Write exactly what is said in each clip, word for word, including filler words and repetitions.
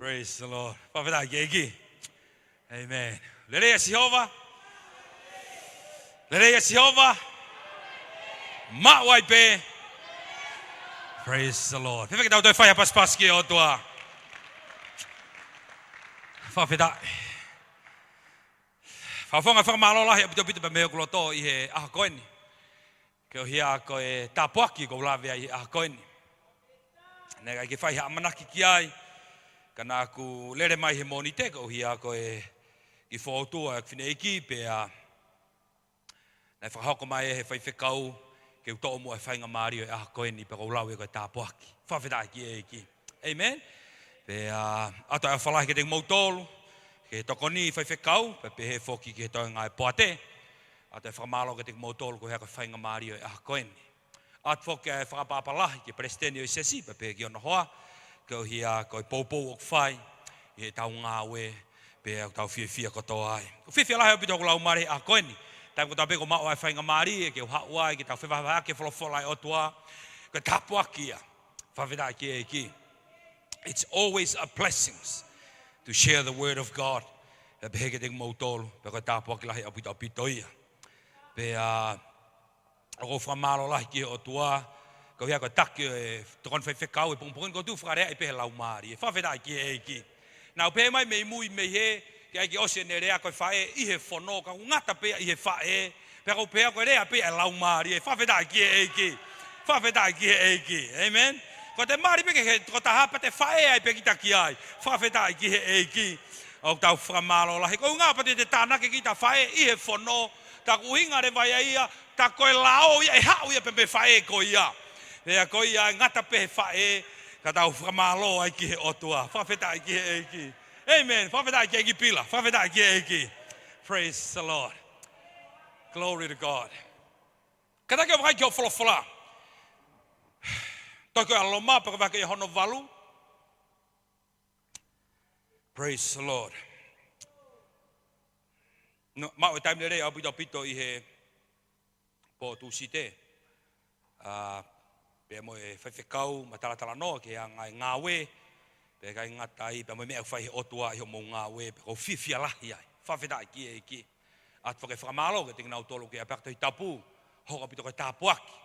Praise the Lord. Fakafetaʻi ki he ʻEiki. Amen. Lelei ʻa Sihova. Lelei ʻa Sihova. Maʻu ai pē. Praise the Lord. Fēfē ke tau toe fai ha pasipasi ki he ʻOtua? Fakafetaʻi. Fakafofonga fakamālō lahi ʻaupito ʻaupito pē mei hoku loto ʻi he ʻaho ko eni. Koeʻuhi ko e tāpuaki ʻoku ou lave ai he ʻaho ko eni. Naʻe ʻikai ke fai ha ʻamanaki ki ai, ka naʻa ku lele mai he Mōnite koeʻuhi ko e kiʻi fōtua ʻeku fineʻeiki pea naʻe fakahoko mai ʻe he faifekau ke u toʻo muʻa e faingamālie ʻo e ʻaho ko eni pea ʻoku ou lau ia ko e tāpuaki. Fakafetaʻi ki he ʻEiki. Amen. Pea ʻoatu ʻa e ʻofa lahi kiate kimoutolu, ki he tokoni faifekau, pea pehē foki ki he toenga e poate. ʻOatu e fakamālō kiate kimoutolu koeʻuhi ko e faingamālie ʻo e ʻaho ko eni. ʻOatu foki e fakaʻapaʻapa lahi ki he palesiteni ʻo e siasi, pea pehē ki hono hoa, koeʻuhi ko e poupou ʻoku fai ʻi heʻetau ngāue, pea ʻoku tau fiefia kotoa ai. ʻOku fiefia lahi ʻaupito hoku laumālie he ʻaho ko eni. Taimi kotoa pē ʻoku ou maʻu ai e faingamālie ke u haʻu ai ke tau fevahevaheʻaki e folofola ʻa e ʻOtua, ko e tāpuaki ia. Fakafetaʻi ki he ʻEiki. It's always a blessings to share the word of God. Pea pehē kiate kimoutolu, pea ko e tāpuaki lahi ʻaupito ʻaupito ia. Pea ʻoku ou fakamālō lahi ki he ʻOtua, koeʻuhi ko e taki ʻo e tokoni faifekau he pongipongi ni, ʻoku ou tui ʻoku fakalea ai pē he laumālie. Fakafetaʻi ki he ʻEiki. Naʻa ku pehē mai mei mui mei hē, ke ʻai ke ʻosi ʻene lea ko e faʻē ʻi he fono, ka ʻoku ngata pē ia ʻi he faʻē, pea ʻoku ou pehē ko e lea pē ia ʻa e laumālie. Fakafetaʻi ki he ʻEiki. Fakafetaʻi ki he ʻEiki. Amen. Ko ʻete mali pē ki he tokotaha pea te faʻē ai pē kita ki ai. Fakafetaʻi ki he ʻEiki. ʻOku tau fakamālō lahi. Ko e ʻuhinga pē te te tānaki kita faʻē ʻi he fono, tā ko e ʻuhinga leva ia, tā ko e lao ia ʻe haʻu ia pē mei he faʻē ko ia. Pea ko ia ʻe ngata pē he faʻē, ka tau fakamālō ai ki he ʻOtua. Fakafetaʻi ki he ʻEiki. Amen. Fakafetaʻi ki he ʻEiki Pila. Fakafetaʻi ki he ʻEiki. Praise the Lord. Glory to God. Kātaki ʻo vakai ki hoʻo folofola. Tohi ko ia ʻa Loma, pea ko e vahe ko ia hono valu. Praise the Lord. Naʻa ku maʻu e taimi lelei ʻaupito ʻaupito ʻi he pō Tūsite. ʻA, pea mo e faifekau, mo e talatalanoa ki he anga e ngāue, pea ʻikai ngata ai, pea mo e meʻa ʻoku fai ʻe he ʻOtua ʻi hoʻomou ngāue, pea ʻoku ou fiefia lahi ai. Fakafetaʻi ki he ʻEiki. ʻOatu foki e fakamālō kiate kinautolu ʻoku kei ʻapiako Tohi Tapu, hoko ʻaupito ko e tāpuaki.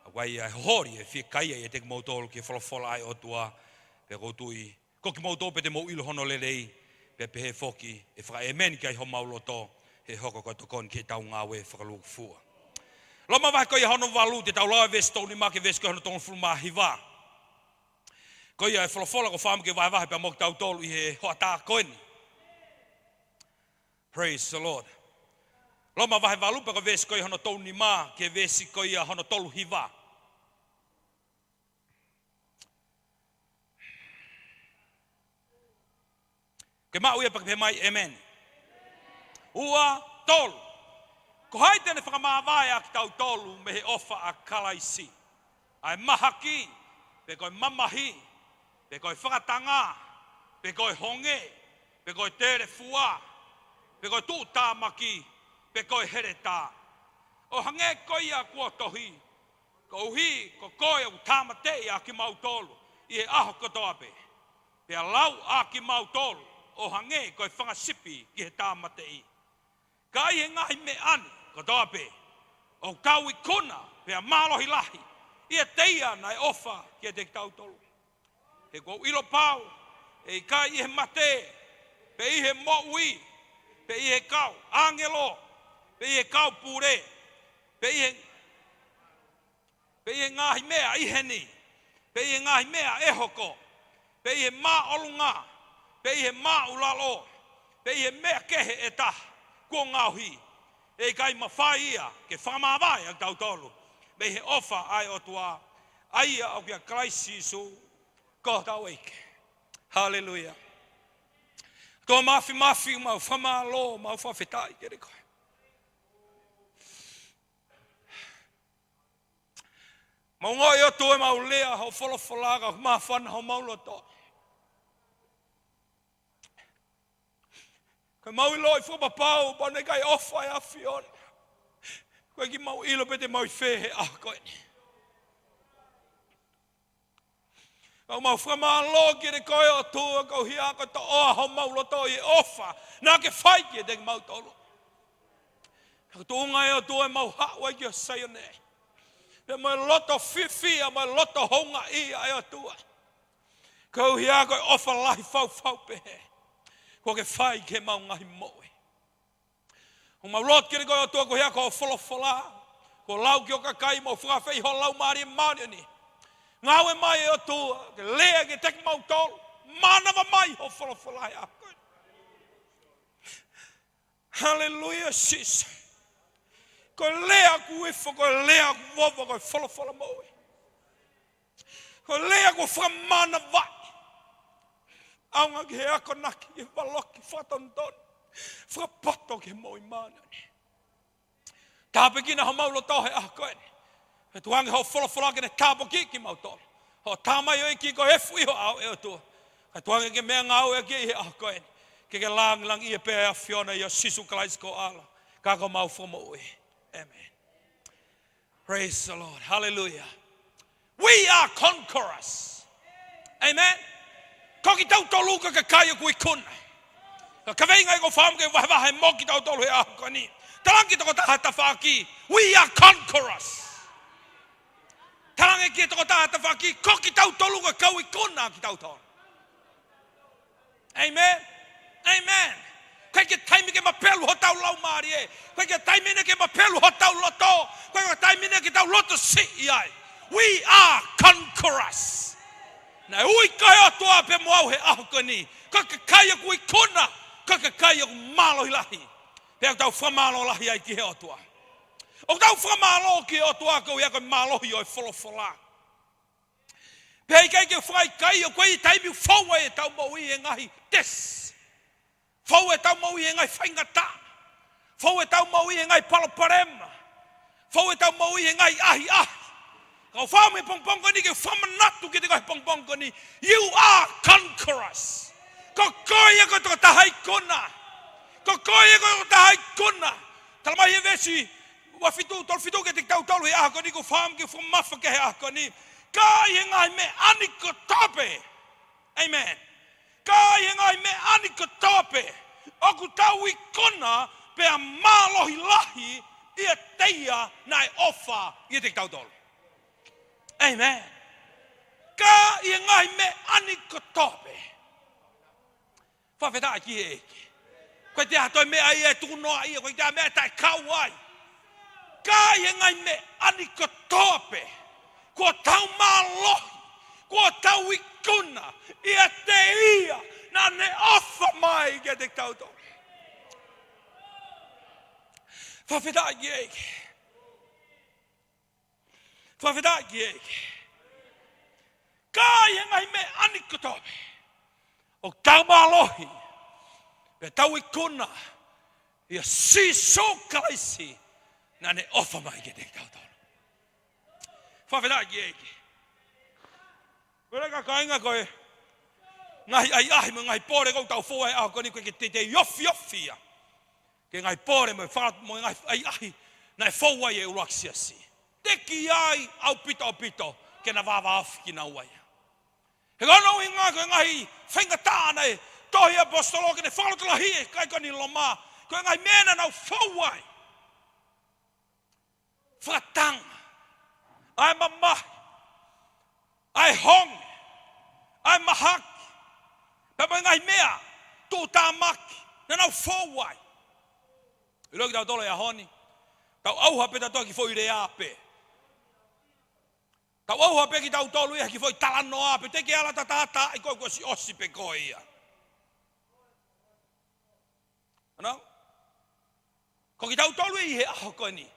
ʻOku ʻi ai e holi ʻe fiekaia ʻiate kimoutolu ki he folofola ʻa e ʻOtua, pea ʻoku ou tui ko kimoutolu pē te mou ʻilo hono lelei, pea pehē foki ʻe fakaʻēmeni ki ai homau loto, he hoko ko e tokoni ki heʻetau ngāue fakalūkufua. Loma vahe ko ia hono valu, te tau lau e veesi tolu nima ki he veesi ko ia hono tolungofulu mā hiva. Ko ia e folofola ʻoku ou fakaʻamu ke vahevahe pea mo kitautolu ʻi he hoʻatā ko eni. Praise the Lord. Loma vahe valu pea ko e veesi ko ia hono tolu nima ki he veesi ko ia hono tolu hiva. Ke maʻu ia pea ke pehē mai, amen. Ua, tolu. Ko hai te ne fakamāvae ʻa kitautolu mei he ʻofa ʻa Kalaisi? ʻA e mahaki, pe ko e mamahi, pe ko e fakatanga, pe ko e honge, pe ko e telefua, pe ko e tuʻutāmaki, pe ko e heletā. ʻO hangē ko ia kuo tohi, koeʻuhi ko koe ʻoku tāmateʻi ʻa kimautolu ʻi he ʻaho kotoa pē, pea lau ʻa kimautolu ʻo hangē ko e fanga sipi ki he tāmateʻi. Ka ʻi he ngaahi meʻa ni kotoa pē, ʻoku tau ikuna pea mālohi lahi ʻiate ia naʻe ʻofa kiate kitautolu. He ʻoku ou ʻilo pau, ʻe ʻikai ʻi he mate, pe ʻi he moʻui, pe ʻi he kau ʻāngelo, pe ʻi he kau pule, pe ʻi he, pe ʻi he ngaahi meʻa ʻi heni, pe ʻi he ngaahi meʻa ʻe hoko, pe ʻi he māʻolunga, pe ʻi he māʻulalo, pe ʻi he meʻa kehe ʻe taha kuo ngaohi, ʻe ʻikai mafai ia ke fakamāvae ʻa kitautolu mei he ʻofa ʻa e ʻOtua, ʻa ia ʻoku ʻia Kalaisi Sīsū ko hotau ʻEiki. Haleluia. ʻOtua Māfimafi, mau fakamālō, mau fakafetaʻi kiate koe. Mau ongoʻi ʻOtua ʻemau lea hoʻo folofola ka ʻoku māfana homau loto. Ka mau ʻiloʻi fakapapau pea naʻe ʻikai ʻofa e ʻAfiona, ʻoku ʻikai ke mau ʻilo pe te mau ʻi fē he ʻaho ko eni. Ka ʻoku mau fakamālō kiate koe ʻOtua, koeʻuhi ko e toʻoa homau loto ʻi he ʻofa naʻa ke fai kiate kimautolu. Ko e tuʻunga ʻe ʻOtua ʻemau haʻu ai ki ho Saione, pea mo e loto fiefia, mo e loto houngaʻia ʻe ʻOtua, koeʻuhi ko e ʻofa lahi fau fau pehē kuo ke fai ki heʻemau ngaahi moʻui. ʻOku mau lotu kiate koe ʻOtua, koeʻuhi ko hoʻo folofola kuo lau ki ho kakai, mau fakaafeʻi ho Laumālie Māʻoniʻoni. Ngāue mai ʻe ʻOtua, ke lea kiate kimautolu, mānava mai ho folofola he ʻaho ko eni. Haleluia, Sīsū. Ko e lea ʻoku ifo, ko e lea ʻoku vova, ko e folofola moʻui. Ko e lea kuo fakamānavaʻi, ʻaonga ki he akonaki, ʻi he valoki, fakatonutonu, fakapoto ki he moʻui māʻoniʻoni. Tāpuekina homau loto he ʻaho ko eni. Kae tuku ange hoʻo folofola ke ne tāpuakiʻi kimautolu. Hoʻo Tamai ʻo e ʻEiki, ko e efu ʻi ho ʻao ʻe ʻOtua. Kae tuku ange ke meʻangāueʻaki ʻi he ʻaho ko eni, ke ke lāngilangiʻia pē ʻa e ʻAfiona, ʻia Sīsū Kalaisi ko ho ʻAlo ka ko homau Fakamoʻui. ʻĒmeni. Praise the Lord. Hallelujah. We are conquerors. Amen. Ko kitautolu ko e kakai ʻoku ikuna. Ko e kaveinga ia ʻoku ou fakaʻamu ke vahevahe mo kitautolu he ʻaho ko eni. Talaange ki he tokotaha ho tafaʻaki, we are conquerors. Talaange ki he tokotaha ho tafaʻaki, ko kitautolu ko e kau ikuna kitautolu. Amen. Amen. ʻIkai ke taimi ke mapelu hotau laumālie. ʻIkai ke taimi eni ke mapelu hotau loto. ʻIkai ke taimi eni ke tau lotosiʻi ai. We are conquerors. Naʻe ui koe ʻOtua pea mo au he ʻaho ko eni. Ko e kakai ʻoku ikuna. Ko e kakai ʻoku mālohi lahi. Pea ʻoku tau fakamālō lahi ai ki he ʻOtua. ʻOku tau fakamālō ki he ʻOtua koeʻuhi ko e mālohi ʻo e folofola. Pea ʻikai ke fakaʻikaiʻi, ʻoku ʻi ai e taimi ʻoku fou ai ʻetau moʻui he ngaahi tesi. Fou ʻetau moʻui he ngaahi faingataʻa. Fou ʻetau moʻui he ngaahi palopalema. Fou ʻetau moʻui he ngaahi ʻahiʻahi. Ka ʻoku ou fakaʻamu he pongipongi ko eni ke fakamanatu kiate koe he pongipongi ko eni. You are conquerors. Ko koe ia ko e tokotaha ikuna. Ko koe ia ko e tokotaha ikuna. Tala mai he veesi ua fitu, tolu fitu kiate kitautolu he ʻaho ko eni, ʻoku ou fakaʻamu ke fakamamafa ki ai he ʻaho ko eni. Ka ʻi he ngaahi meʻa ni kotoa pē. Amen. Ka ʻi he ngaahi meʻa ni kotoa pē, ʻoku tau ikuna pea mālohi lahi ʻiate ia naʻe ʻofa ʻiate kitautolu. Amen. Ka ʻi he ngaahi meʻa ni kotoa pē. Fakafetaʻi ki he ʻEiki. ʻIkai toe ʻi ai ha toe meʻa ia ʻe tukunoaʻi, ʻikai toe ʻi ai ha meʻa ʻe taʻekau ai. Ka ʻi he ngaahi meʻa ni kotoa pē, kuo tau mālohi, kuo tau ikuna ʻiate ia naʻa ne ʻofa mai kiate kitautolu. Fakafetaʻi ki he ʻEiki. Fakafetaʻi ki he ʻEiki. Ka ʻi he ngaahi meʻa ni kotoa pē, ʻoku tau mālohi pea tau ikuna ʻia Sīsū Kalaisi naʻa ne ʻofa mai kiate kitautolu. Fakafetaʻi ki he ʻEiki. Ko e leka kāinga, ko e ngaahi ʻahiʻahi mo e ngaahi pole ʻoku tau fou ai he ʻaho ko eni, ʻoku ʻikai ke teitei ofiofi ia ki he ngaahi pole mo e fa-, mo e ngaahi ʻahiʻahi naʻe fou ai e ʻuluaki siasi. Teʻeki ai ʻaupito ʻaupito ke na vāvāofi kinaua ia. He ko hono ʻuhinga ko e ngaahi faingataʻa naʻe tohi ʻe he ʻaposetolo ke ne fakalotolahiʻi e kakai ko eni ʻi Loma, ko e ngaahi meʻa naʻa nau fou ai. Fakatanga, ʻa e mamahi, ʻa e honge, ʻa e mahaki, pea mo e ngaahi meʻa tuʻutāmaki naʻa nau fou ai. ʻIlo kitautolu he ʻaho ni, tau ʻauha pē tautolu ki he foʻi lea pē. Tau ʻauha pē kitautolu ia ki he foʻi talanoa pē, teʻeki ke ala tatata ai koe, kuo ʻosi ʻosi pē koe ia. Ana? Ko kitautolu ʻi he ʻaho ko eni,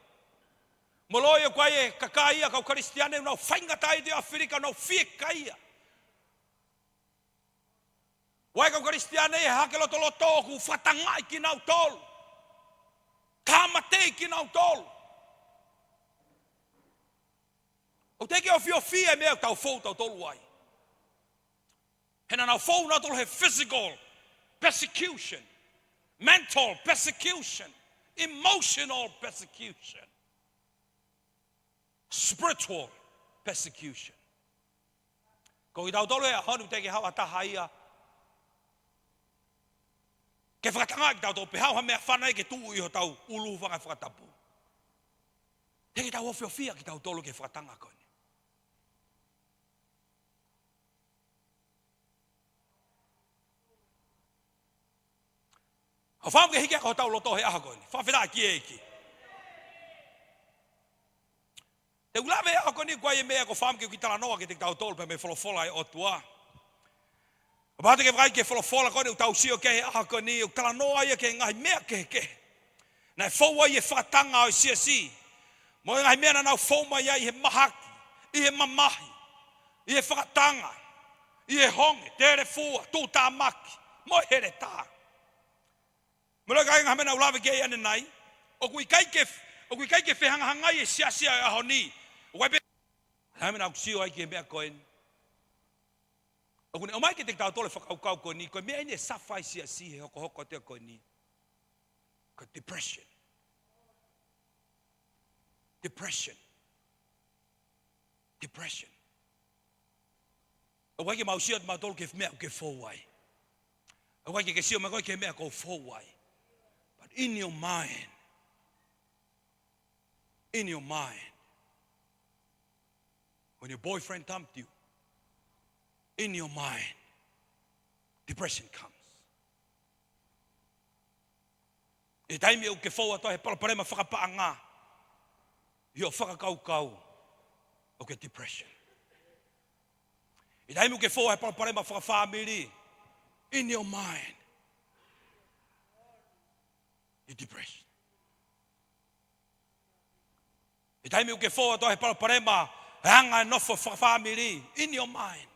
mo e loi ʻoku ʻi ai e kakai ia, kau Kalisitiane, ʻoku nau faingataʻaʻia ʻi ʻAfilika, ʻoku nau fiekaia. ʻOku ʻi ai e kau Kalisitiane ʻi he Hahake Lotoloto ʻoku fakatangaʻi kinautolu, tāmateʻi kinautolu. ʻOku teʻeki ke ofiofi e meʻa ʻoku tau fou tautolu ai. He naʻa nau fou nautolu he physical persecution, mental persecution, emotional persecution, spiritual persecution. Ko kitautolu he ʻaho ni teʻeki ke haʻu ha taha ia ke fakatangaʻi kitautolu pe haʻu ha meʻafana ia ke tuʻu ʻi hotau ʻulu fanga fakatapu. Teʻeki ke tau ofiofia kitautolu ki he fakatanga ko eni. ʻOku ou fakaʻamu ke hiki hake hotau loto he ʻaho ko eni. Fakafetaʻi ki he ʻEiki. Te u lave he ʻaho ko eni ko e meʻa ʻoku ou fakaʻamu ke u kiʻi talanoa kiate kitautolu pea mei he folofola ʻa e ʻOtua. Kapau te ke vakai ki he folofola ko eni ʻoku tau sio ki ai he ʻaho ko eni, ʻoku talanoa ia ki he ngaahi meʻa kehekehe naʻe fou ai e fakatanga ʻo e siasi mo e ngaahi meʻa naʻa nau fou mai ai ʻi he mahaki, ʻi he mamahi, ʻi he fakatanga, ʻi he honge, telefua, tuʻutāmaki, mo e heletā. Mo e loi kāinga, ha meʻa naʻa ku lave ki ai ʻanenai, ʻoku ʻikai ke, ʻoku ʻikai ke fehangahangai e siasi ʻo e ʻaho ni. ʻOku ʻi ai pē ngaahi meʻa naʻa ku sio ai ki he meʻa ko eni. ʻOku ne ʻomai kiate kitautolu e fakakaukau ko eni, ko e meʻa eni ʻe suffer ai e siasi he hokohoko atu ko eni. Ko e depression. Depression. Depression. ʻOku ʻikai ke mau sio atu mautolu ki he meʻa ʻoku ke fou ai. ʻOku ʻikai ke ke sio mai koe ki he meʻa ʻoku ke fou ai. But in your mind, in your mind, when your boyfriend dumped you, in your mind, depression comes. ʻI he taimi ʻoku ke fou atu ai he palopalema fakapaʻanga, ʻi hoʻo fakakaukau, ʻoku ke depression. ʻI he taimi ʻoku ke fou ai he palopalema fakafāmili, in your mind, you depression. ʻI he taimi ʻoku ke fou atu ai he palopalema, he anga e nofo fakafāmili, in your mind,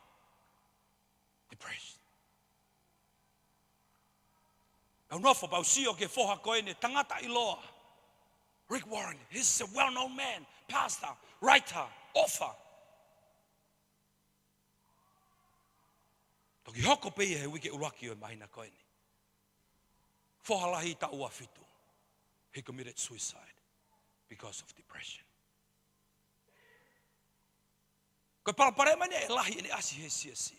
depressed. Pea u nofo, pea u sio ki he foha ko eni, tangata ʻiloa. Rick Warren, he's a well-known man, pastor, writer, author. Toki hoko pē ia he uike ʻuluaki ʻo e māhina ko eni. Foha lahi taʻu ua fitu. He committed suicide because of depression. Ko e palopalema eni ʻe lahi ʻene ʻasi he siasi.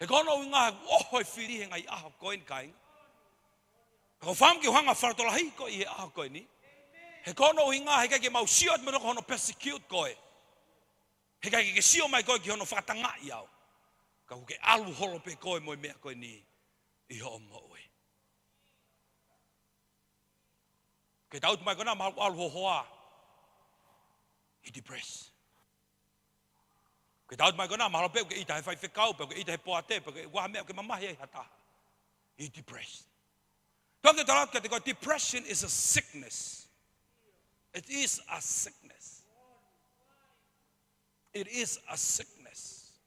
He ko hono ʻuhinga he ʻoku ʻoho e fili he ngaahi ʻaho ko eni, kāinga. Pea ʻoku ou fakaʻamu ke u hanga ʻo fakalotolahiʻi koe ʻi he ʻaho ko eni. He ko hono ʻuhinga he ʻikai ke mau sio atu mo hono persecute koe. He ʻikai ke ke sio mai koe ki hono fakatangaʻi au. Ka ʻoku ke ʻalu holo pē koe mo e meʻa ko eni ʻi hoʻo moʻui. Ke tau ʻutu mai ko ena mahalo ʻalu ho hoa. He depressed. Ke tau ʻutu mai ko ena mahalo pē ʻoku ke ʻita he faifekau, pe ʻoku ke ʻita he poate, pe ʻoku ke ʻi ai ha meʻa ʻoku ke mamahi ai ha taha. He depressed. Tuku ke u tala atu kiate koe, depression is a sickness. It is a sickness. It is a sickness.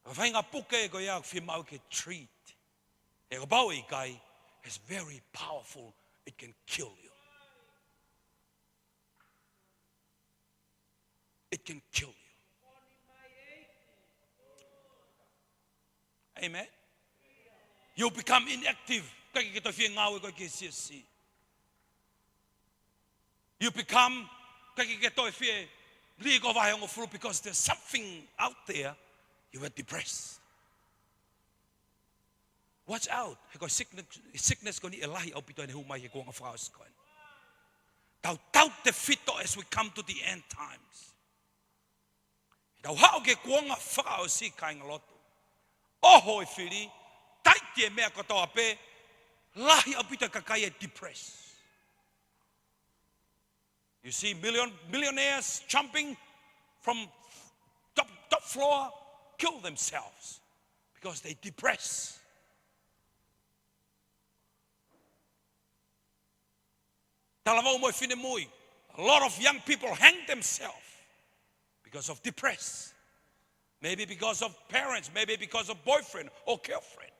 Ko e faʻahinga puke ko ia ʻoku fiemaʻu ke treat. He kapau ʻe ʻikai, it's very powerful. It can kill you. It can kill you. Amen. You become inactive. ʻIkai ke toe fie ngāue koe ki he siasi. You become, ʻikai ke toe fie lī ki he vahe hongofulu because there's something out there. You were depressed. Watch out. He ko e sickness, sickness ko eni ʻe lahi ʻaupito ʻene hū mai he kuonga fakaʻosi ko eni. Tautautefito as we come to the end times. Tau haʻu ki he kuonga fakaʻosi, kāingalotu. ʻOho e fili, taiti e meʻa kotoa pē, lahi ʻaupito e kakai ʻe depressed. You see million, millionaires jumping from top, top floor, kill themselves because they depressed. Talavou mo e finemui. A lot of young people hang themselves because of depressed. Maybe because of parents, maybe because of boyfriend or girlfriend.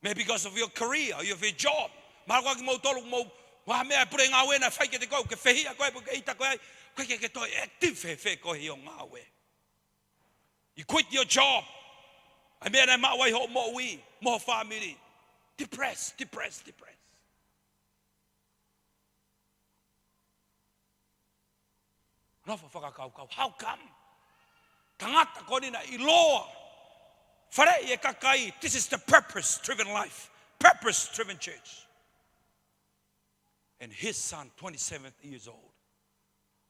Maybe because of your career, of your job. Mahalo ko e kimoutolu mo ha meʻa ʻa e pule ngāue naʻe fai kiate koe, ke fehiʻa koe, ke ʻita koe ai, ʻikai ke ke toe active he fē koe ʻi hoʻo ngāue. You quit your job. ʻA e meʻa naʻe maʻu ai hoʻo moʻui, mo ho fāmili. Depressed, depressed, depressed. Nofo fakakaukau. How come? Tangata ko eni naʻe ʻiloa. Faleʻi e kakai. This is the purpose-driven life. Purpose-driven church. And his son, twenty-seven years old,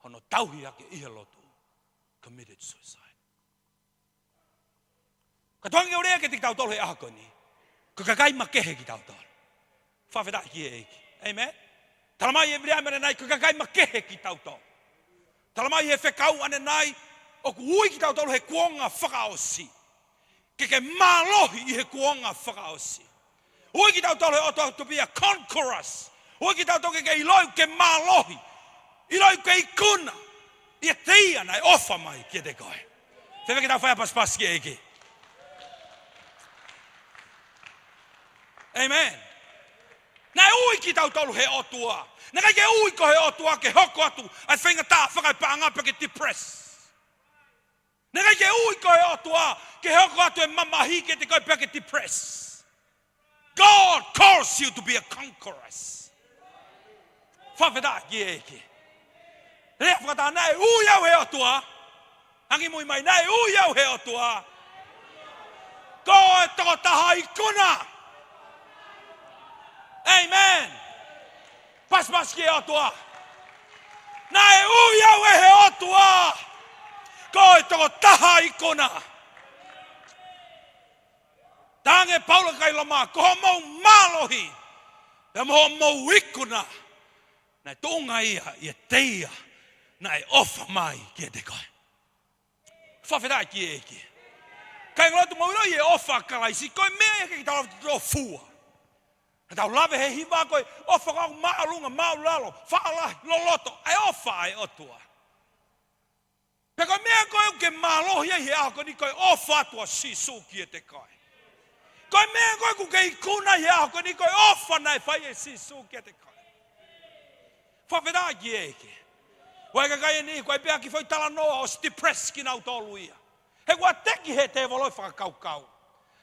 hono tauhi hake ʻi he lotu, committed suicide. Ka tau hanga ʻo lea kiate kitautolu he ʻaho ko eni, ko e kakai makehe kitautolu. Fakafetaʻi ki he ʻEiki. Amen. Talamai ʻe Viliami ʻanenai, ko e kakai makehe kitautolu. Talamai he fekau ʻanenai, ʻoku ui kitautolu he kuonga fakaʻosi. Ke ke mālohi ʻi he kuonga fakaʻosi. Ui kitautolu he ʻOtua to be a conquerors. Ui kitautolu ke ke ʻiloʻi ke mālohi. ʻIloʻi ke ikuna. ʻIate ia naʻe ʻofa mai kiate koe. Fēfē ke tau fai ha pasipasi ki he ʻEiki? Amen. Naʻe ui kitautolu he ʻOtua. Naʻe ʻikai ke ui koe he ʻOtua ke hoko atu ʻa e faingataʻa fakaepaʻanga pea ke depress. Naʻe ʻikai ke ui koe he ʻOtua ke hoko atu e mamahi kiate koe pea ke depress. God calls you to be a conqueror. Fakafetaʻi ki he ʻEiki. Lea fakataha, naʻe ui au he ʻOtua. Angimui mai, naʻe ui au he ʻOtua. Ko e tokotaha ikuna. Amen. Pasipasi ki he ʻOtua. Naʻe ui au ʻe he ʻOtua. Ko e tokotaha ikuna. Talaange ʻe Paula ki he kakai Loma, ko hoʻomou mālohi pea mo hoʻomou ikuna, naʻe tuʻunga ia ʻiate ia naʻe ʻofa mai kiate koe. Fakafetaʻi ki he ʻEiki. Kāinga lotu, mou ʻilo ʻi he ʻofa ʻa Kalaisi, ko e meʻa ia ke tau tō fua. Ka tau lave he hiva ko e ʻofa ʻoku māʻolunga, māʻulalo, faʻa lahi, loloto, ʻa e ʻofa ʻa e ʻOtua. Pea ko e meʻa ko ē ʻoku ke mālohi ai he ʻaho ko eni ko e ʻofa atu ʻa Sīsū kiate koe. Ko e meʻa ko ē ʻoku ke ikuna ai he ʻaho ko eni ko e ʻofa naʻe fai ʻe Sīsū kiate koe. Fakafetaʻi ki he ʻEiki. ʻOku ʻi ai e kakai ʻe niʻihi, ko e pehē ki he foʻi talanoa ʻosi depress kinautolu ia. He kuo teki ʻe he tēvolo e fakakaukau.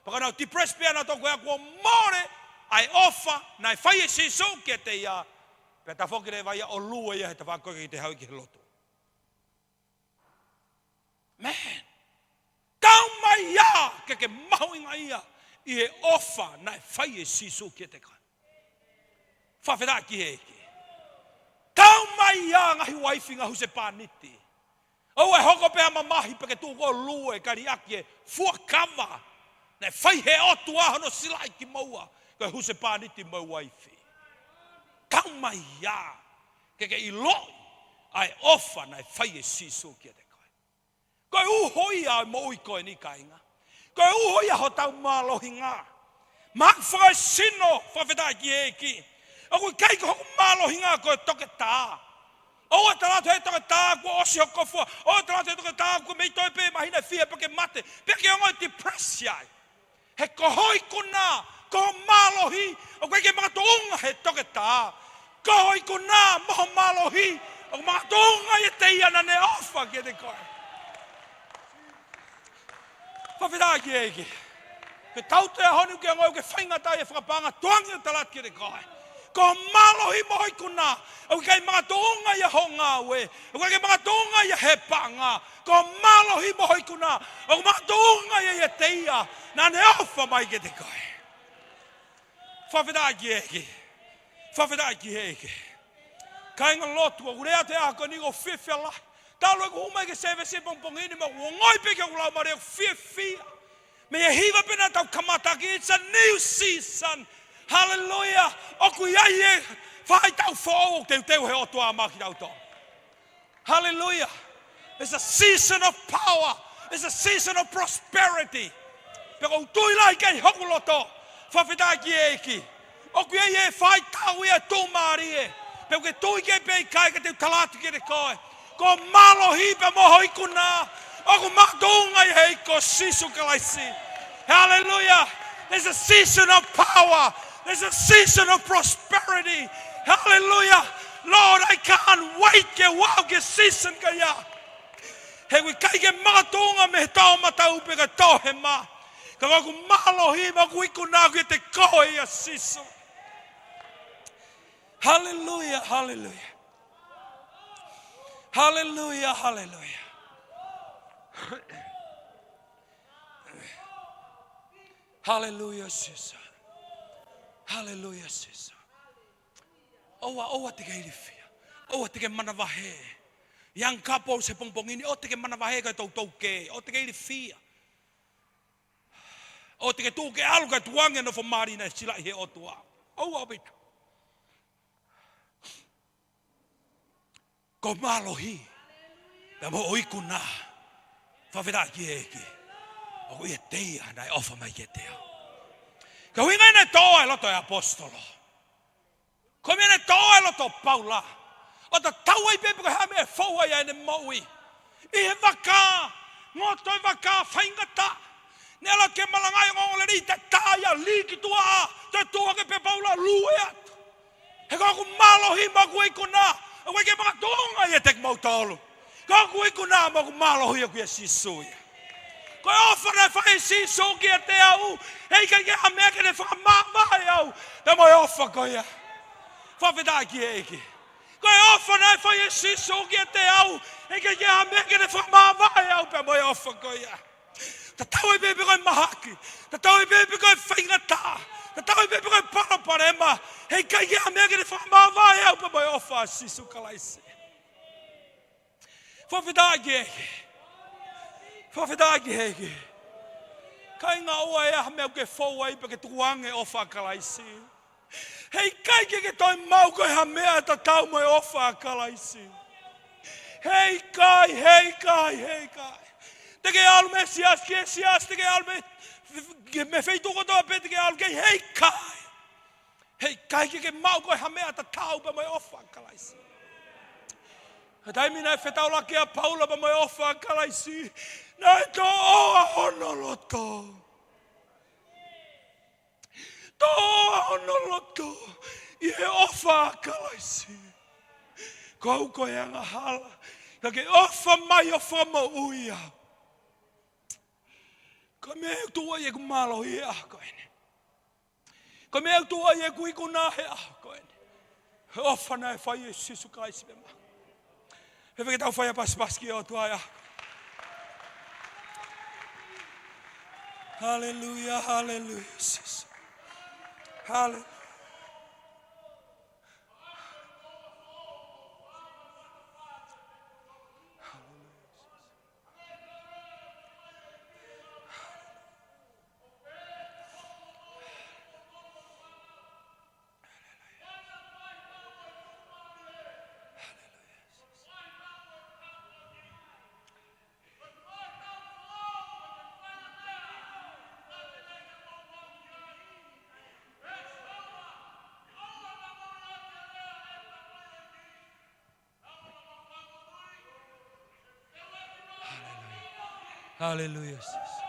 Pea ka nau depress pea nau tō ko ē kuo mole ʻa e ʻofa naʻe fai ʻe Sīsū kiate ia. Pea tafoki leva ia ʻo lue ia he tafaʻaki ko ē ke te haʻu ki he lotu. Man. Tau mai ia ke ke mahuʻingaʻia ʻi he ʻofa naʻe fai ʻe Sīsū kiate koe. Fakafetaʻi ki he ʻEiki. Tau mai ia ngaahi uaifi, ngaahi husepāniti. ʻOua ʻe hoko pē ha mamahi pea ke tuʻu ʻo lue ka liʻaki e fuakava naʻe fai ʻe he ʻOtua hono silaʻi kimoua, ko e husepāniti mo e uaifi. Tau mai ia ke ke ʻiloʻi ʻa e ʻofa naʻe fai ʻe Sīsū kiate koe. Ko e uho ia ʻo e moʻui ko eni, kāinga. Ko e uho ia hotau mālohinga. Maʻu fakaesino, fakafetaʻi ki he ʻEiki. ʻOku ʻikai ko hoku mālohinga ko e toketā. ʻOua ʻe tala atu ʻe he toketā kuo ʻosi hoku kōfua. ʻOua ʻe tala atu ʻe he toketā kuo mei toe pē māhina ʻe fiha pea ke mate, pea ke ongoʻi depress ai. He ko hoʻo ikuna, ko hoʻo mālohi, ʻoku ʻikai ke makatuʻunga he toketā. Ko hoʻo ikuna mo hoʻo mālohi, ʻoku makatuʻunga ʻiate ia naʻa ne ʻofa kiate koe. Fakafetaʻi ki he ʻEiki. Ke tau te ahoni ke ngoi ke faingataʻa e fakapaʻanga, tuangi ʻo tala atu kiate koe. Ko hoʻo mālohi mo hoʻo ikuna, ʻoku ʻikai makatuʻunga ia hoʻo ngāue, ʻoku ʻikai ke makatuʻunga ia he paʻanga. Ko hoʻo mālohi mo hoʻo ikuna, ʻoku makatuʻunga ia ʻiate ia naʻa ne ʻofa mai kiate koe. Fakafetaʻi ki he ʻEiki. Fakafetaʻi ki he ʻEiki. Kāinga lotu, ʻoku ou lea atu he ʻaho ko eni ʻoku ou fiefia lahi. Talu ʻeku hū mai ki he sēvesi pongipongi ni, mo ʻeku ongoʻi pē ki hoku laumālie ʻoku fiefia. Mei he hiva pē naʻa tau kamata ki, it's a new season. Hallelujah. ʻOku ʻi ai e faʻahitaʻu foʻou ʻoku teuteu ʻe he ʻOtua maʻa kitautolu. Hallelujah. It's a season of power. It's a season of prosperity. Pea ʻoku ou tui lahi ki ai hoku loto. Fakafetaʻi ki he ʻEiki. ʻOku ʻi ai e faʻahitaʻu ia ʻoku tuʻumālie. Pea ʻoku ke tui ki ai pe ʻikai, ka te u tala atu kiate koe. Ko hoʻo mālohi pea mo hoʻo ikuna, ʻoku makatuʻunga ia he ʻEiki ko Sīsū Kalaisi. Hallelujah. There's a season of power. There's a season of prosperity. Hallelujah. Lord, I can't wait ke u aʻu ki he season ko ia. He ʻoku ʻikai ke makatuʻunga mei he toʻomataʻu pe ko e toʻohema. Ka ko hoku mālohi mo hoku ikuna ʻoku ʻiate koe ia Sīsū. Hallelujah, hallelujah. Haleluia, haleluia. Haleluia, Sīsū. Haleluia, Sīsū. ʻOua, ʻoua te ke ilifia. ʻOua te ke manavahē. Young couples he pongipongi ni, ʻoua te ke manavahē ka toutou kē. ʻOua te ke ilifia. ʻOua te ke tuʻu ke ʻalu ka tuange nofo mali naʻe silaʻi he ʻOtua. ʻOua ʻaupito. Ko e mālohi pea mo hoʻo ikuna. Fakafetaʻi ki he ʻEiki. ʻOku ʻiate ia naʻe ʻofa mai kiate au. Ko e ʻuhinga ia naʻe tō ai e loto ʻo e ʻaposetolo. Ko e meʻa naʻe tō ai e loto ʻo Paula. ʻO tatau ai pē pe ko e hā e meʻa ʻe fou ai ʻene moʻui. ʻI he vaka, ngoto e vaka, faingataʻa. Naʻe ʻalu ke malangaʻi e ongoongolelei, taʻetaʻa ia, lī ki tuʻa, toe tuʻu hake pē Paula, lue atu. He ko hoku mālohi mo hoku ikuna, ʻoku ʻikai ke makatuʻunga ʻiate kimoutolu. Ko hoku ikuna mo hoku mālohi ʻoku ʻia Sīsū ia. Ko e ʻofa naʻe fai ʻe Sīsū kiate au, heʻikai ke ʻi ai ha meʻa ke ne fakamāvae au pea mo e ʻofa ko ia. Fakafetaʻi ki he ʻEiki. Ko e ʻofa naʻe fai ʻe Sīsū kiate au, heʻikai ke ʻi ai ha meʻa ke ne fakamāvae au pea mo e ʻofa ko ia. Tatau ai pē pe ko e mahaki, tatau ai pē pe ko e faingataʻa, tatau ai pē pe ko e palopalema, heʻikai ke ʻi ai ha meʻa ke ne fakamāvae au pea mo e ʻofa ʻa Sīsū Kalaisi. Fakafetaʻi ki he ʻEiki. Fakafetaʻi ki he ʻEiki. Kāinga, ʻoua ʻe ʻi ai ha meʻa ke fou ai pea ke tukuange e ʻofa ʻa Kalaisi. Heʻikai ke ke toe maʻu ko e ha meʻa tatau mo e ʻofa ʻa Kalaisi. Heʻikai, heʻikai, heʻikai. Te ke ʻalu mei he siasi ki he siasi, te ke ʻalu mei he, mei he feituʻu kotoa pē te ke ʻalu ki ai, heʻikai. Heʻikai ke ke maʻu ko e ha meʻa tatau pea mo e ʻofa ʻa Kalaisi. He taimi naʻe fetaulaki ai ʻa Paula pea mo e ʻofa ʻa Kalaisi, naʻe toʻoa hono loto. Toʻoa hono loto ʻi he ʻofa ʻa Kalaisi. Ko au ko e angahala, ka ke ʻofa mai ʻo fakamoʻui au. Ko e meʻa ʻoku tuʻu ai ʻeku mālohi he ʻaho ko eni. Ko e meʻa ʻoku tuʻu ai ʻeku ikuna he ʻaho ko eni. He ʻofa naʻe fai ʻe Sīsū Kalaisi pē maʻaku. Fēfē ke tau fai ha pasipasi ki he ʻOtua ia? Haleluia, haleluia, Sīsū. Haleluia. Haleluia, Sīsū.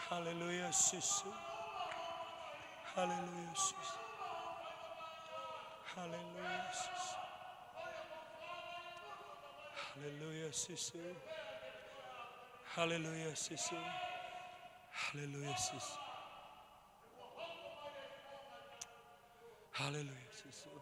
Haleluia, Sīsū. Haleluia, Sīsū. Haleluia, Sīsū. Haleluia, Sīsū. Haleluia, Sīsū. Haleluia, Sīsū. Haleluia, Sīsū.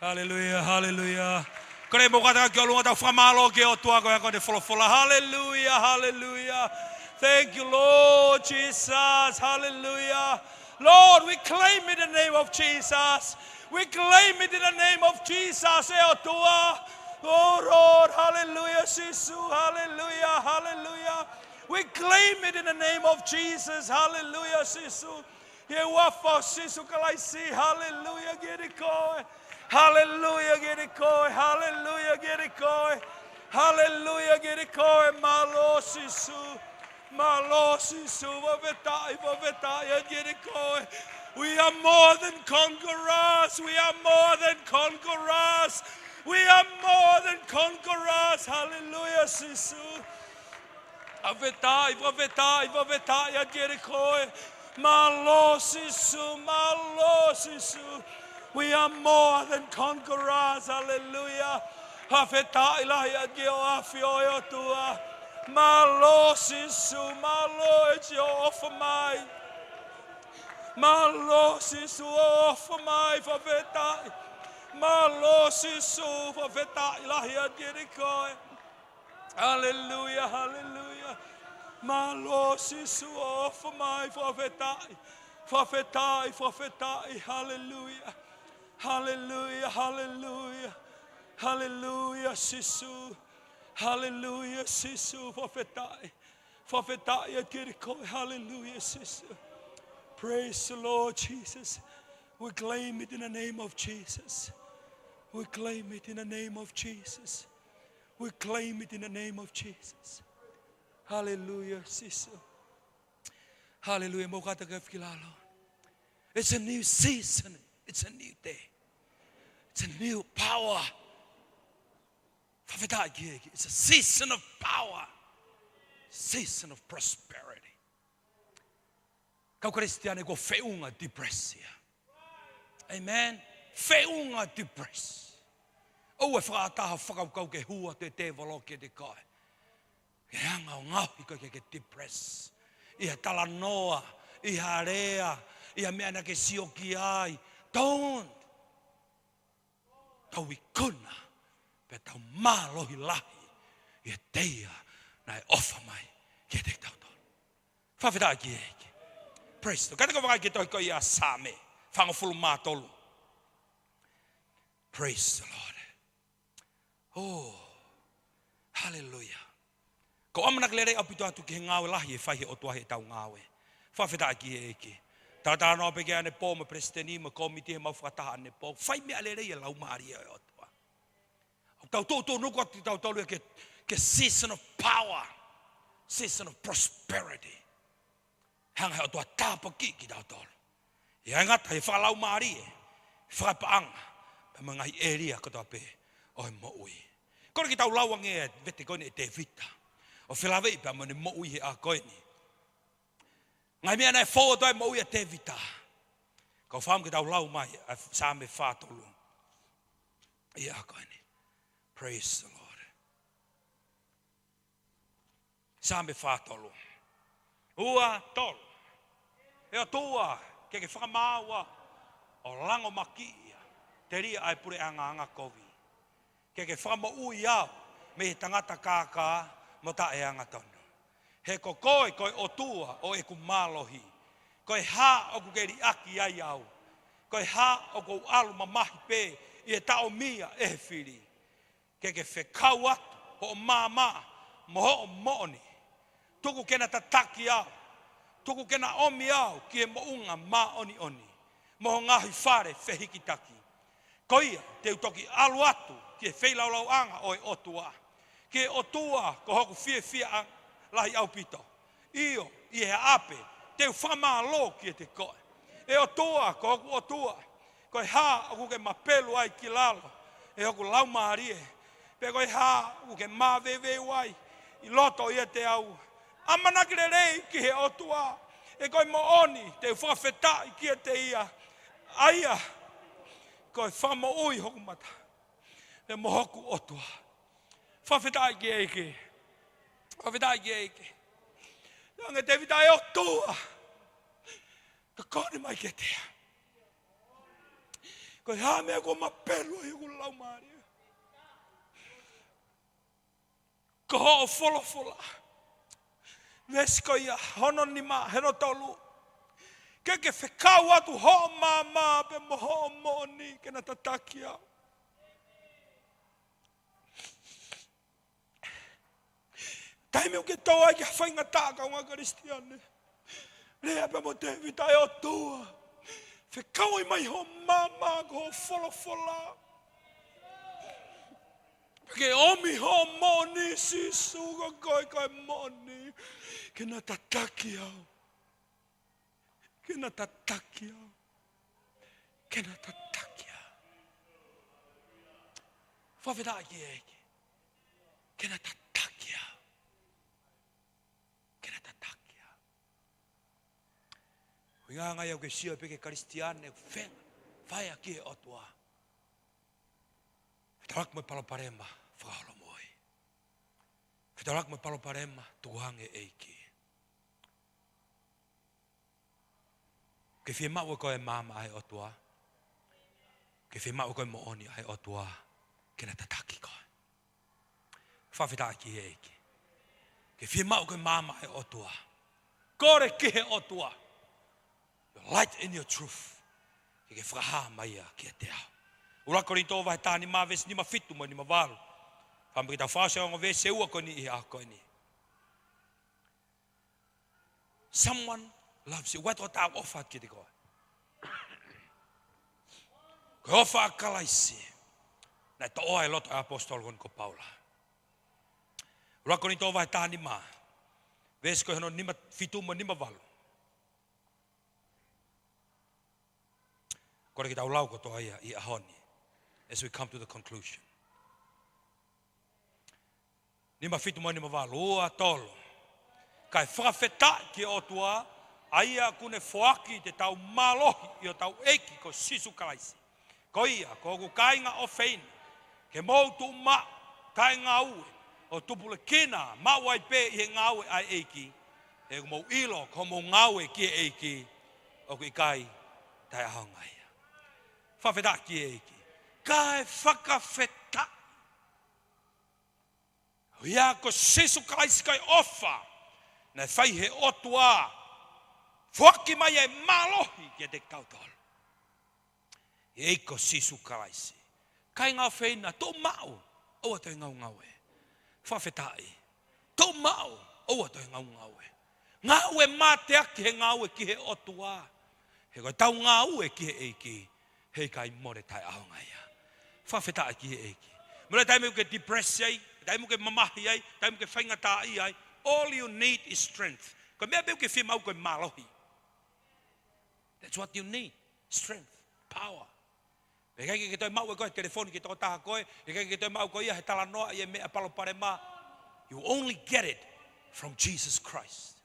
Haleluia, haleluia. Kole mo kata ki ʻolunga, tau fakamālō ki he ʻOtua ko e ako ʻene folofola. Haleluia, haleluia. Thank you, Lord Jesus. Haleluia. Lord, we claim in the name of Jesus. We claim it in the name of Jesus, ʻe ʻOtua. Oh, Lord, haleluia, Sīsū, haleluia, haleluia. We claim it in the name of Jesus, haleluia, Sīsū. ʻI he huafa ʻo Sīsū Kalaisi, haleluia, kiate koe. Haleluia, kiate koe, haleluia, kiate koe. Haleluia, kiate koe, mālō Sīsū. Mālō Sīsū, fakafetaʻi, fakafetaʻi atu kiate koe. We are more than conquerors. We are more than conquerors. We are more than conquerors. Haleluia, Sīsū. Fakafetaʻi, fakafetaʻi, fakafetaʻi atu kiate koe. Mālō Sīsū, mālō Sīsū. We are more than conquerors. Haleluia. Fakafetaʻi lahi atu ki hoʻo ʻAfio ʻe ʻOtua. Mālō Sīsū, mālō ʻEiki hoʻo ʻofa mai. Mālō Sīsū hoʻo ʻofa mai, fakafetaʻi. Mālō Sīsū, fakafetaʻi lahi atu kiate koe. Haleluia, haleluia. Mālō Sīsū hoʻo ʻofa mai, fakafetaʻi. Fakafetaʻi, fakafetaʻi, haleluia. Haleluia, haleluia. Haleluia, Sīsū. Haleluia, Sīsū. Fakafetaʻi. Fakafetaʻi atu kiate koe. Haleluia, Sīsū. Praise the Lord Jesus. We claim it in the name of Jesus. We claim it in the name of Jesus. We claim it in the name of Jesus. Haleluia, Sīsū. Haleluia. Mou kātaki ʻo fekilalo. It's a new season. It's a new day. It's a new power. Fakafetaʻi ki he ʻEiki. It's a season of power. Season of prosperity. Kau Kalisitiane, kuo feʻunga depresi ia. Amen. Feʻunga depresi. ʻOua ʻe fakaʻatā ho fakakaukau ke hū atu e tēvolo kiate koe ke anga ʻo ngaohi koe ke ke depresi ʻi ha talanoa, ʻi ha lea, ʻi ha meʻa naʻa ke sio ki ai. Don't. Tau ikuna pea tau mālohi lahi ʻiate ia naʻe ʻofa mai kiate kitautolu. Fakafetaʻi ki he ʻEiki. Praise the Lord. Kātaki ʻo vakai ki he tohi ko ia ʻa Saame fāngofulu mā tolu. Praise the Lord. Oh, haleluia. ʻOku ou ʻamanaki lelei ʻaupito atu ki he ngāue lahi ʻe fai ʻe he ʻOtua heʻetau ngāue. Fakafetaʻi ki he ʻEiki. Talatalanoa pē ki ai ʻanepō mo e palesiteni mo e kōmiti heʻemau fakataha ʻanepō. Fai meʻa lelei e Laumālie ʻo e ʻOtua. ʻOku tau tuʻutuʻunuku atu kitautolu ia ki he, ki he season of power, season of prosperity. Hanga ʻe he ʻOtua ʻo tāpuakiʻi kitautolu. ʻIkai ngata he fakalaumālie, fakapaʻanga, pea mo e ngaahi ʻēlia kotoa pē ʻo e moʻui. Ko eni ke tau lau ange e vete ko eni ʻe Tēvita ʻo felāveʻi pea mo ʻene moʻui he ʻaho ko eni. Ngaahi meʻa naʻe fou atu ai e moʻui ʻa Tēvita. Kau fakaʻamu ke tau lau mai ʻa Saame fā tolu ʻi he ʻaho ko eni. Praise the Lord. Saame fā tolu. Ua tolu. ʻE ʻOtua, ke ke fakamaau au ʻo langomakiʻi ia, telia ʻa e puleʻanga angakovi. Ke ke fakamoʻui au mei he tangata kākā mo taʻeangatonu. He ko koe ko e ʻOtua ʻo ʻeku mālohi. Ko e hā ʻoku ke liʻaki ai au? Ko e hā ʻoku ou ʻalu mamahi pē ʻi he taʻomia ʻe he fili? Ke ke fekau atu hoʻo maama mo hoʻo moʻoni. Tuku ke na tataki au. Tuku ke na ʻomi au ki he moʻunga māʻoniʻoni mo ho ngaahi fale fehikitaki. Ko ia te u toki ʻalu atu ki he feilaulau ʻanga ʻo e ʻOtua, ki he ʻOtua ko hoku fiefia lahi ʻaupito. ʻIo, ʻi he ʻape te u fakamālō kiate koe. ʻE ʻOtua, ko hoku ʻOtua, ko e hā ʻoku ke mapelu ai ki lalo ʻe hoku laumālie? Pe ko e hā ʻoku ke māveuveu ai ʻi loto ʻiate au? ʻAmanaki lelei ki he ʻOtua, he ko e moʻoni te u fakafetaʻi kiate ia. ʻA ia ko e fakamoʻui hoku mata pea mo hoku ʻOtua. Fakafetaʻi ki he ʻEiki. Fakafetaʻi ki he ʻEiki. Talaange ʻe Tēvita, ʻe ʻOtua, tokoni mai kiate au. Ko e hā e meʻa ʻoku mapelu ai hoku laumālie? Ko hoʻo folofola. Veesi ko ia hono nima, hono tolu. Ke ke fekau atu hoʻo maama pea mo hoʻo moʻoni ke na tataki au. Taimi ʻoku ke tō ai ki ha faingataʻa, kāinga Kalisitiane, lea pea mo Tēvita, ʻe ʻOtua, fekauʻi mai hoʻo maama, ko hoʻo folofola. Ke ʻomi hoʻo moʻoni, Sīsū, ko koe ko e moʻoni, ke na tataki au. Ke na tataki au. Ke na tataki au. Fakafetaʻi ki he ʻEiki. Ke na tataki au. Ke na tataki au. ʻUhinga ia ʻoku ke sio pē ki he Kalisitiane ʻoku feinga fai ʻaki e ʻOtua. Fetaulaki mo e palopalema, fakaholomui. Fetaulaki mo e palopalema, tukuange ʻEiki. Ke fiemaʻu ʻe koe e maama ʻa e ʻOtua. Ke fiemaʻu ʻe koe e moʻoni ʻa e ʻOtua. Ke na tataki koe. Fakafetaʻi ki he ʻEiki. Ke fiemaʻu ʻe koe e maama ʻa e ʻOtua. Kole ki he ʻOtua. Your light and your truth. Ke ke fakahā mai ia kiate au. ʻUluaki Kolinitō vahe taha nima, veesi nima fitu mo e nima valu. Fakaʻamu ke tau fakaʻosi ʻa e ongo veesi ʻe ua ko eni ʻi he ʻaho ko eni. Someone loves you. ʻOku ʻi ai ha taha ʻoku ʻofa kiate koe. Ko e ʻofa ʻa Kalaisi naʻe toʻo ai e loto ʻo e ʻaposetolo ko eni ko Paula. ʻUluaki Kolinitō vahe taha nima, veesi ko hono nima fitu mo e nima valu. Kole ke tau lau kotoa ia ʻi he ʻaho ni, as we come to the conclusion. Nima fitu mo e nima valu, ua tolu. Kae fakafetaʻi ki he ʻOtua, ʻa ia ʻoku ne foaki kiate kitautolu e mālohi ʻi hotau ʻEiki ko Sīsū Kalaisi. Ko ia, ko hoku kāinga ʻofeina, ke mou tuʻu maʻu, taʻengaue, ʻo tupulekina, maʻu ai pē ʻi he ngāue ʻa e ʻEiki, he ʻoku mou ʻilo, ko hoʻomou ngāue ki he ʻEiki, ʻoku ʻikai taʻeʻaonga ia. Fakafetaʻi ki he ʻEiki. Kae fakafetaʻi. ʻA ia ko Sīsū Kalaisi ko e ʻofa naʻe fai ʻe he ʻOtua, foaki mai e mālohi kiate kitautolu. ʻI he ʻEiki ko Sīsū Kalaisi. Kāinga ʻofeina, tuʻu maʻu, ʻoua toe ngaungaue. Fakafetaʻi. Tuʻu maʻu, ʻoua toe ngaungaue. Ngāue mateaki he ngāue ki he ʻOtua. He ko ʻetau ngāue ki he ʻEiki, heʻikai mole taʻeʻaonga ia. Fakafetaʻi ki he ʻEiki. Mole taimi ʻoku ke depress ai, taimi ʻoku ke mamahi ai, taimi ʻoku ke faingataʻaʻia ai. All you need is strength. Ko e meʻa pē ʻoku ke fiemaʻu ko e mālohi. That's what you need. Strength, power. He ʻikai ke ke toe maʻu ʻe koe he telefoni ki he tokotaha ko ē, he ʻikai ke ke toe maʻu ʻe koe ia he talanoa ʻi he meʻa palopalema. You only get it from Jesus Christ.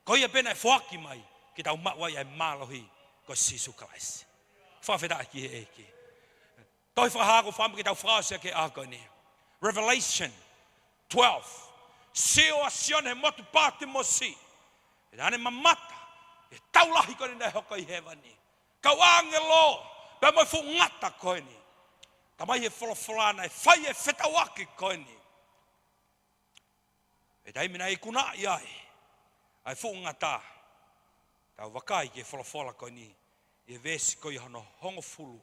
Ko ia pē naʻe foaki mai ke tau maʻu ai e mālohi ko Sīsū Kalaisi. Fakafetaʻi ki he ʻEiki. Tohi Fakahā ʻoku ou fakaʻamu ke tau fakaʻosi ʻaki he ʻaho ko eni. Revelation twelve. Sio ʻa Sione he motu Pātimosi. He naʻa ne mamata he tau lahi ko eni naʻe hoko ʻi hēvani. Kau ʻāngelo, pea mo e fuʻu ngata ko eni. Talamai he folofola naʻe fai e fetauʻaki ko eni. He taimi naʻe ikunaʻi ai ʻa e fuʻu ngata. Tau vakai ki he folofola ko eni, ʻi he veesi ko ia hono hongofulu.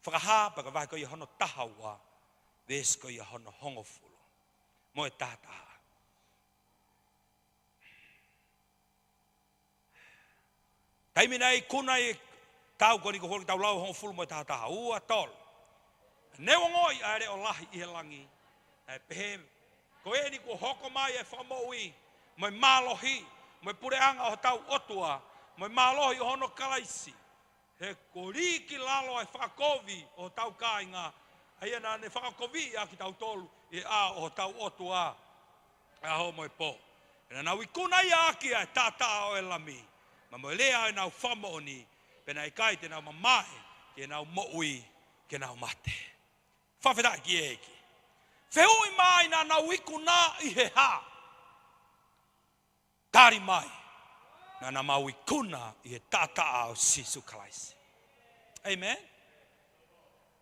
Fakahā pea ko e vahe ko ia hono taha ua, veesi ko ia hono hongofulu mo e taha taha. Taimi naʻe ikuna ai e tau ko eni, ko e holi tau lau hongofulu mo e taha taha, ua tolu. Ne u ongoʻi ʻa e leʻo lahi ʻi he langi, naʻe pehē, ko eni kuo hoko mai e fakamoʻui, mo e mālohi, mo e puleʻanga ʻo hotau ʻOtua, mo e mālohi ʻo hono Kalaisi. He kuo lī ki lalo ʻa e fakakovi ʻo hotau kāinga, ʻa ia naʻa ne fakakoviʻi ʻa kitautolu ʻi he ʻao ʻo hotau ʻOtua, ʻaho mo e pō. He naʻa nau ikuna ia ʻaki ʻa e taʻataʻa ʻo e Lami, pea mo e lea ʻo ʻenau fakamoʻoni, pea naʻe ʻikai te nau mamae ki heʻenau moʻui, ke nau mate. Fakafetaʻi ki he ʻEiki. Fehuʻi mai naʻa nau ikuna ʻi he hā? Tali mai, naʻa nau ikuna ʻi he taʻataʻa ʻo Sīsū Kalaisi. Amen.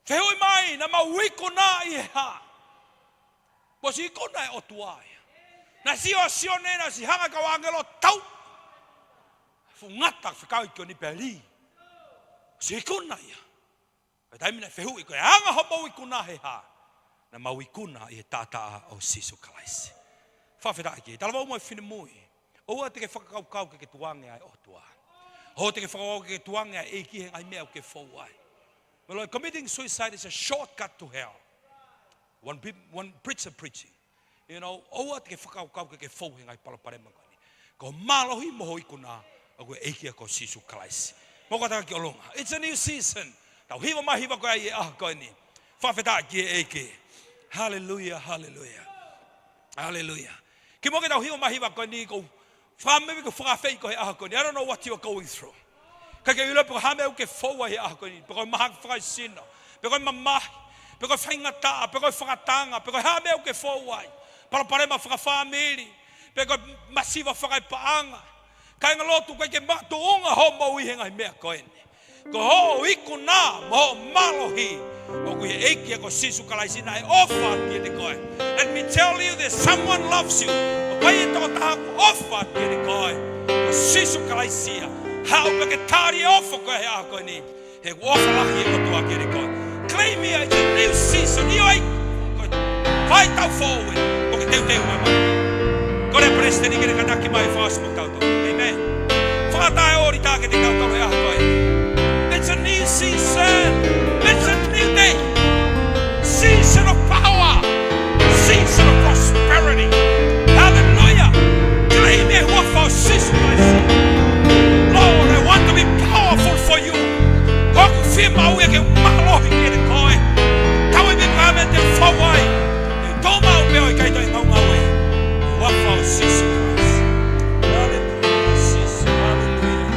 Fehuʻi mai, naʻa nau ikuna ʻi he hā? Kuo ʻosi ikuna ʻe he ʻOtua ia. Naʻe sio ʻa Sione, naʻe ʻosi hanga ʻe he kau ʻāngelo ʻo tau. Fuʻu ngata fekau ki ʻoni pea lī. ʻOsi ikuna ia. Ko e taimi naʻe fehuʻi, ko e anga hoʻomou ikuna he hā? Naʻa mau ikuna ʻi he taʻataʻa ʻo Sīsū Kalaisi. Fakafetaʻi ki he talavou mo e finemui. ʻOua te ke fakakaukau ke ke tukuange ʻa e ʻOtua. ʻOua te ke fakakaukau ke ke tukuange ʻa e ʻEiki he ngaahi meʻa ʻoku ke fou ai. Well, committing suicide is a shortcut to hell. One, peop- one preacher preaching. You know, ʻoua te ke fakakaukau ke ke fou he ngaahi palopalema ko eni. Ko e mālohi mo hoʻo ikuna, ʻa e ʻEiki ko Sīsū Kalaisi. Mou kātaki ki ʻolunga. It's a new season. Tau hiva mai e hiva ko ia ʻi he ʻaho ko eni. Fakafetaʻi ki he ʻEiki. Hallelujah, hallelujah. Hallelujah. Kimuʻa ke tau hiva mai e hiva ko eni, ʻoku ou fakaʻamu ke u fakaafeʻi koe he ʻaho ko eni. I don't know what you are going through. ʻIkai ke u ʻilo pe ko e hā e meʻa ʻoku ke fou ai he ʻaho ko eni. Pe ko e mahaki fakaesino. Pe ko e mamahi. pe ko e faingataʻa, pe ko e fakatanga, pe ko e hā e meʻa ʻoku ke fou ai. Palopalema fakafāmili, pe ko e masiva fakaepaʻanga. Kāingalotu, ʻoku ʻikai ke makatuʻunga hoʻo moʻui he ngaahi meʻa ko eni. Ko hoʻo ikuna mo hoʻo mālohi ʻoku ʻi he ʻEiki ko Sīsū Kalaisi naʻe ʻofa kiate koe. Let me tell you that someone loves you. ʻOku ʻi ai e tokotaha ʻoku ʻofa kiate koe. Ko Sīsū Kalaisi ia. Haʻu pē ke tali e ʻofa ko ē he ʻaho ko eni. He ʻoku ʻofa lahi e ʻOtua kiate koe. Claim it, it's a new season. ʻIo ai, ko e faitau foʻou ē, ʻoku ke teuteu mai mai. Ko e palesiteni ke ne kātaki mai fakaʻosi mo tautolu. Amen. Fakataha e ʻōlita kiate tautolu he ʻaho ko ē. It's a new season. It's a new day. Season of power. Season of prosperity. Hallelujah. Claim e huafa ʻo Sīsū Kalaisi. Lord, I want to be powerful for you. Ko ʻeku fiemaʻu ia ke mālohi kiate koe. Tau e meʻa ko ē te u fou ai. Te u tō maʻu pē ʻo ʻikai toe ngaungaue. Huafa ʻo Sīsū Kalaisi. Hallelujah, Sīsū, hallelujah.